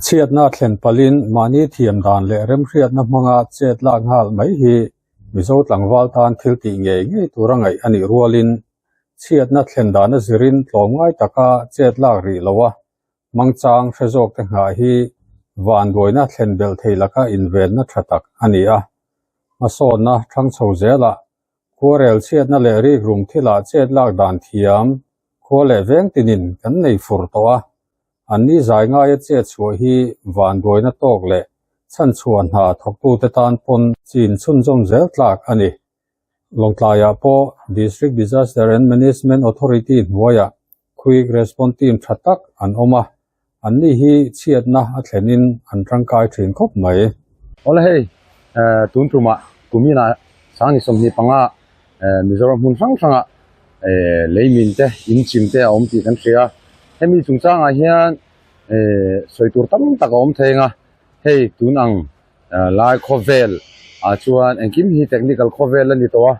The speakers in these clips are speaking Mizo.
Chhiatna thlen palhin mahni thiam dan leh remhriatna hmanga chet lak nghal mai hi Mizo tlangval tan thil tih ngei ngei tura ngaih a nih rualin chhiatna thlen dana zirin tlawmngai taka chet lak rih loa hmangchang hre zawkte nghah hi vanduaina thlen belh thei laka invenna tha tak a ni a. Hmasawnna thang chho zelah Khuarel chhiatna leh rikrum thilah chet lak dan thiam khua leh veng tinin kan nei fur tawh a, anni zai ngaia chet chhuah hi vanduaina tawk leh chhanchhuah hna thawktute tan pawn chin chhunzawm zel tlak a ni. Lawngtlaiah pawh District Disaster and Management Authority hnuaiah Quick Response Team tha tak an awm a, Anni hi chhiatna a thlenin an tangkai thin khawp mai. Awle hei, tun tumah kumina Sangni 25 Mizoram hmun hrang hrangah leimin te, inchim te a awm tih kan hria. Hemi chungchangah hian sawi tur tam tak a awm thei ang a, hei tun ang lai khawvel ah chuan engkim hi technical khawvel a ni tawh a,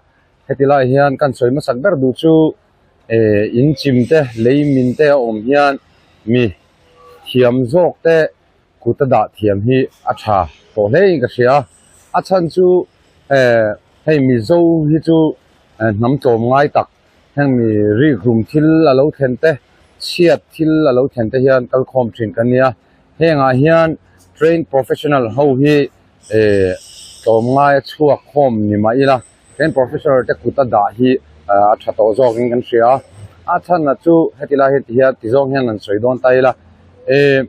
heti lai hian kan sawi hmasak ber duh chu Eh in chim te lei min te a awm hian mi thiam zawk te kut a dah thiam hi a tha tawh hle in ka hria a chhan chu eh hei mizo hi chu hnam tlawm ngai tak heng mi rikrum thil a lo thlen te chhiat thil a lo thlen te hian kalkhawm thin ka nia hengah hian train professional ho hi eh tlawm ngai a chhuak khawm ni mah ila. Train professor te kut a dah hi a tha tawh zawkin kan hria a, a chhanna chu heti lai hian ti hian ti zawng hian han sawi dawn ta ila eh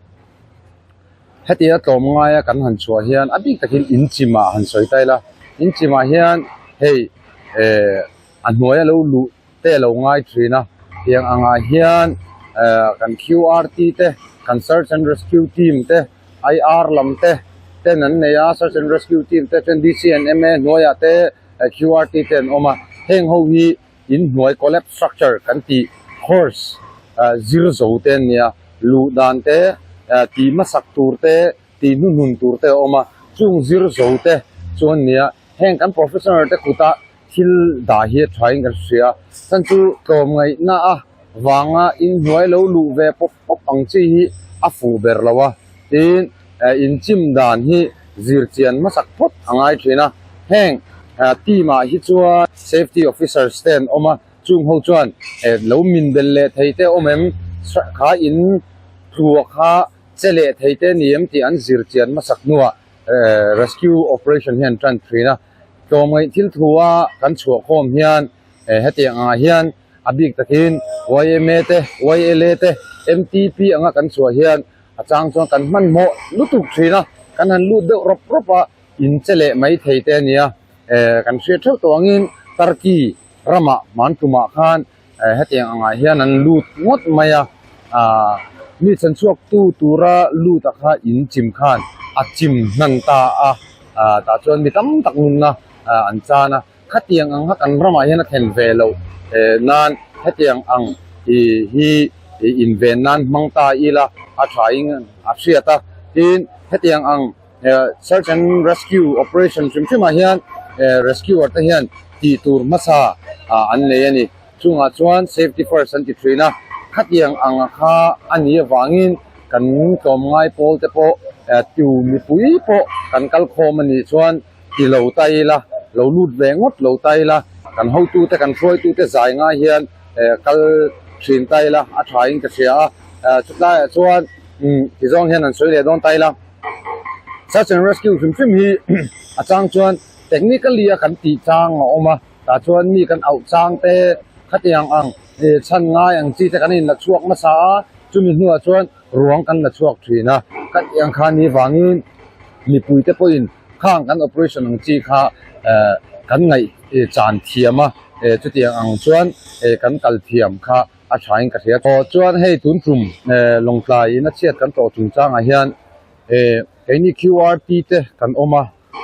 heti a tlawm ngaia kan han chhuah hian a bik takin in chimah han sawi ta ila in chimah hian hei eh a hnuaia lo luh te a lo ngai thin a tiang angah hian eh kan Q_R_T te kan search and rescue team te IR lam te ten an nei a search and rescue team te chuan D_C and M_A hnuaiah te Q_R_T te an awm a heng ho hi inhnuai collapse structure kan tih course zir zo te an nia luh dan te tih hmasak tur te tih hnuhnun tur te a awm a chung zir zo te chu an nia heng kan professional te kuta thil dah hi a tha in kan hria chhan chu tlawmngaihna a vanga inhnuai lo luh ve pawp pawp ang chi hi a fuh ber lo a tin eh inchim dan hi zir chian hmasak phawt a ngai thin a heng eh team ah hi chuan safety officers te an awm a chung ho chuan eh lo min bel leh thei te awm em kha in thua kha che leh thei te ni em tih an zir chian hmasak hnuah eh rescue operation hi an tan thin a. Tlawmngaih thil thua kan chhuah khawm hian hetiang angah hian a bik takin yma te, YLA te, MTP anga kan chhuah hian a chang chuan kan hmanhmawh lutuk thin a, kan han lut deuh rawp rawp a, in che leh mai thei te a nia. Kan hriat theuh tawh angin Turkey ramah hmantumah khan hetiang angah hian an lut ngawt mai a, mi chanchhuaktu tura lut a kha in chim khan a chim hnan ta a, tah chuan mi tam tak nunna an chan a, khatiang ang kha kan ramah hian a thlen ve loh nan hetiang ang hi inven nan hmang ta ila a tha in a hriat a, tin hetiang ang Search and rescue operation hrim hrim ah hian rescuer te hian tih tur hmasa an nei a ni. Chungah chuan safety first an ti thin a, khatiang ang kha a nih avangin kan tlawmngai pawl te pawh tu mipui pawh kan kal khawm a nih chuan ti lo ta ila, lo lut ve ngawt lo ta ila, kan hotute kan hruaitute zai ngai hian kal thin ta ila a tha in ka hria a, chutlaiah chuan tizawng hian an sawi leh dawn ta ila. Search and rescue hrim hrim hi a chang chuan technically a kan tih chang a awm a, tah chuan mi kan auh chang te khatiang ang ih chhan ngai ang chi te kan in la chhuak hmasa a, chumi hnuah chuan ruang kan la chhuak thin a, khatiang kha ni vangin mipui te pawhin khang kan operation ang chi kha eh kan ngaih chan thiam a, eh chutiang ang chuan eh kan kal thiam kha a tha in ka hria. Aw chuan hei tun tum Lawngtlai in a chhiat kan tawh chungchangah hian keini QRT te kan awm a,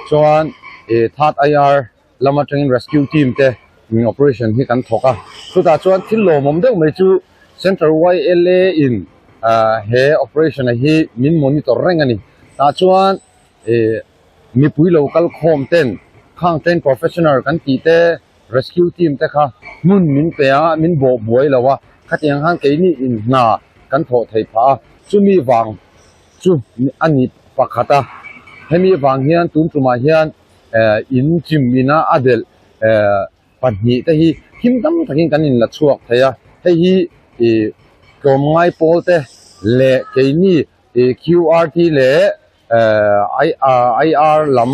chuan third IR lam atangin rescue team te operation hi kan thawk a, chutah chuan thil lawmawm deuh mai chu Central YLA in he operation a hi min monitor reng a ni. Tah chuan mipui lo kal khawm ten khang train professional kan tih te, Rescue team te kha hmun min pe a, min bawh buai lo a, khatiang khan keini in hna kan thawh thei phah a, chumi vang chu a ni pakhat a, hemi vang hian tun tumah hian in chim ina a delh pahnih te hi him tam takin kan inla chhuak thei a, hei hi ih tlawmngai pawl te leh keini ih QRT leh IR lam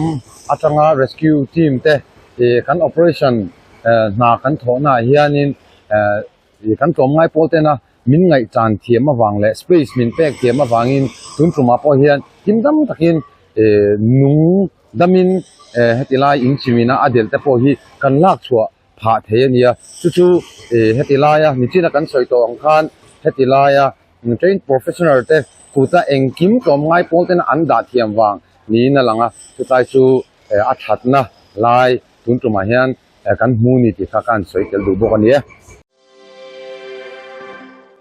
atanga rescue team te ih kan operation hna kan thawhna ah hianin ih kan tlawmngai pawl tena min ngaihchan thiam avang leh space min pek thiam avangin tun tumah pawh hian him dam takin ih nung damin heti lai inchimina a delh te pawh hi kan lak chhuah phah thei a nia. Chu chu heti laia nichina kan sawi tawh ang khan heti laia trained professional te kuta engkim tlawmngai pawl tena an dah thiam vang niin a lang a, chutlai chu a thatna lai tun tumah hian kan hmu ni tih kha ka han sawi tel duh bawk a ni e.